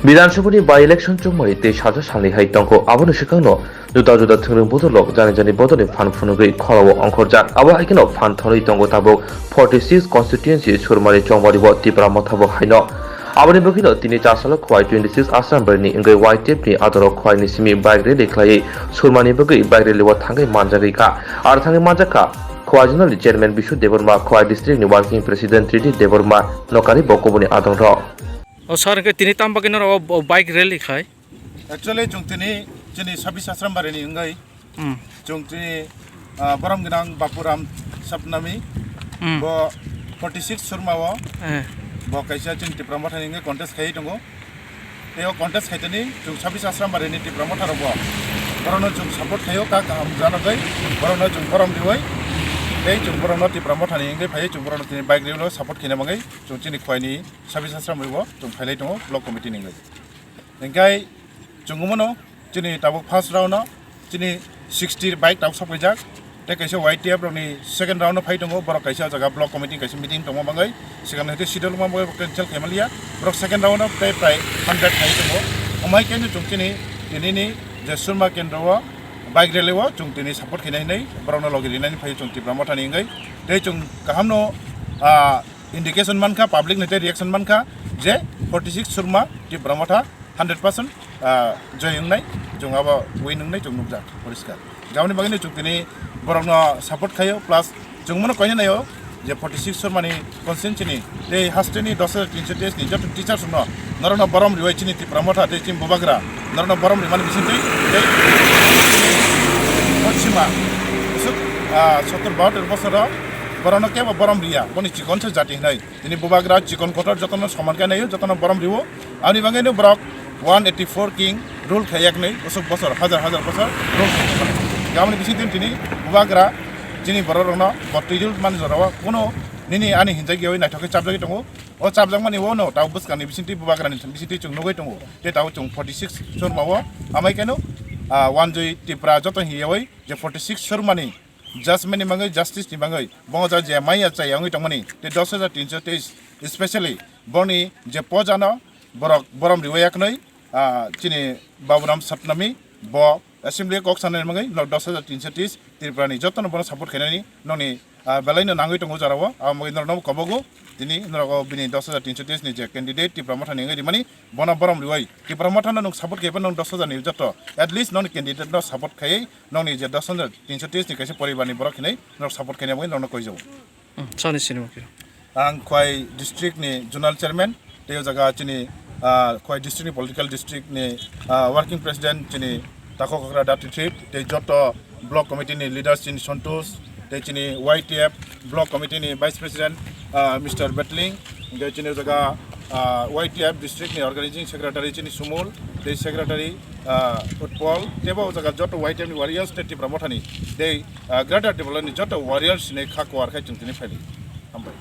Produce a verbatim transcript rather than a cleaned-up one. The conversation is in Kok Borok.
Bidhan Sabhani by-election chukmani tei sajak salni hai tongo, aboni swkangno juda juda thwngwi bodolrok jani jani bodolni phan phunugwi khorao ongkhorjak. Abo hai kheno phan thorwi tongo tabuk forty six constituency Surmani Chongbario Tipra Motha bo haino. Aboni bagwino tini Chasalo Khowai twenty six Asrambari ni wngwi Y T F ni adoro Khowai ni simi bike rally khlaiwi Surmani bagwi bike rally o thangwi manjagwi kha. Aro thangwi manjak kha Khowai Zonal ni Chairman Bishu Debbarma, Khowai District ni Working President Tridi Debbarma, nokari bo kubuni adongrok. O sir, hwnkhe tini tam bagwi norok o, o bike rally khai? Actually, chwng tini chini sabis Asrambari ni wngwi, Hmm. chwng tini, ah, borom gwnang Bapuram Sapnami, Hmm. bo forty six Surma o, Eh. bo kaisa chini Tipra Motha ni wngwi contest khaiwi tongo. Tei o contest khaitani chwng sabis Asrambari ni Tipra Motha rok bo borokno chwng support khaio, kha kaham janagwi borokno chwng borom riwi, tei chwng borokno Tipra Motha ni wngwi phaiwi chwng borokno tini bike rally o support khaina bagwi chwng chini Khowai ni sabis Asrambari bo chwng phailai tongo block committee ni wngwi. Hingkai chwng wngmano chini tabuk first round o chini sixty bike tabuk sokphaijak, tei kaisa Y T F rokni second round o phai tongo, borok kaisa jaga block committee kaisa meeting tongma bagwi, swkang hai schedule wngma bagwi cancel khaimaliya, borok second round o tei prai hundred khai tongo. Omo hai khe chwng chini tinini je Surma kendro o bike rally o chwng tini support khainai hinwi borokno logi rinani phai chwng Tipra Motha ni wngwi. Tei chwng kahamno, ah, indication mankha, public ni tei reaction mankha je forty six Surma Tipra Motha hundred percent, ah, joy wngnai, chwng abo win wngnai chwng nukjak poriskar. Aboni bagwino chwng tini borokno support khaio, plus chwng bono koina naio je forty six Surmani constituency ni tei haste ni dos hajar tinso teis ni joto teachers rokno norokno borom riwi chini Tipra Motha tei chini bubagra norokno borom rimani bisingtwi tei poschima, ah, sottor bahator bosoro borokno kebo borom riya, boni chikonsa jati hinwi. Tini bubagra chikon kotor jotono soman khe naio, jotono borom riwo. Aboni bagwino borok one eighty four king rule khaiyaknwi, bosok bosor, hajar hajar bosor rule khaiyaknwi. Aboni bisingtwi tini bubagra chini bororokno bo twijul mani jorao kuno nini ani hinjak yawi naithok khe chapjagwi tongo. O chapjakmani uano tabo bwskangni bisingtwi bubagrani bisingtwi chwng nugwi tongo. Tei tabo chwng forty six Surma o amai keno, ah, Wanjwi Tipra joto hiyawi je forty six Surmani judgment ni bagwi, justice ni bagwi, bo ja je maya chaya wngwi tongmani, tei dos hajar tinso teis, especially boni je pojano borok borom riwi yaknwi, ah, chini Baburam Satnami, bo assembly kok sanani bagwi nok dos hajar tinso teis Tripura ni jotono bono support khainani nokni, ah, belai no nangwi tongo jora o, abo bagwi norok no kobogo tini norok o bini dos hajar tinso teis ni je candidate Tripura Motha ni wngwi rimani, bono borom riwi Tripura Motha no nwng support khaiba nwng dos hajar ni joto, at least nokni candidate no support khaiwi nokni je dos hajar tinso teis ni kaisa poribar ni borok hinwi norok support khaina bagwi norok no koijago. Hmm, sani sini mukti. Ang Khowai district ni zonal chairman, tei o jaga chini, ah, Khowai district ni political district ni, ah, working president chini Takhuk Hagra Dati Trip, tei joto block committee ni leaders chini Santosh, tei chini Y T F block committee ni vice president, ah, Mister Betling, tei chini o jaga, ah, Y T F district ni organizing secretary chini Sumul, tei secretary, ah, Utpal, tei bo o jaga joto Y T F ni warriors tei Tipra Motha ni tei, ah, Greater Tipraland ni joto warriors ni kha kuar khai chwng tini phaidi. Hambai.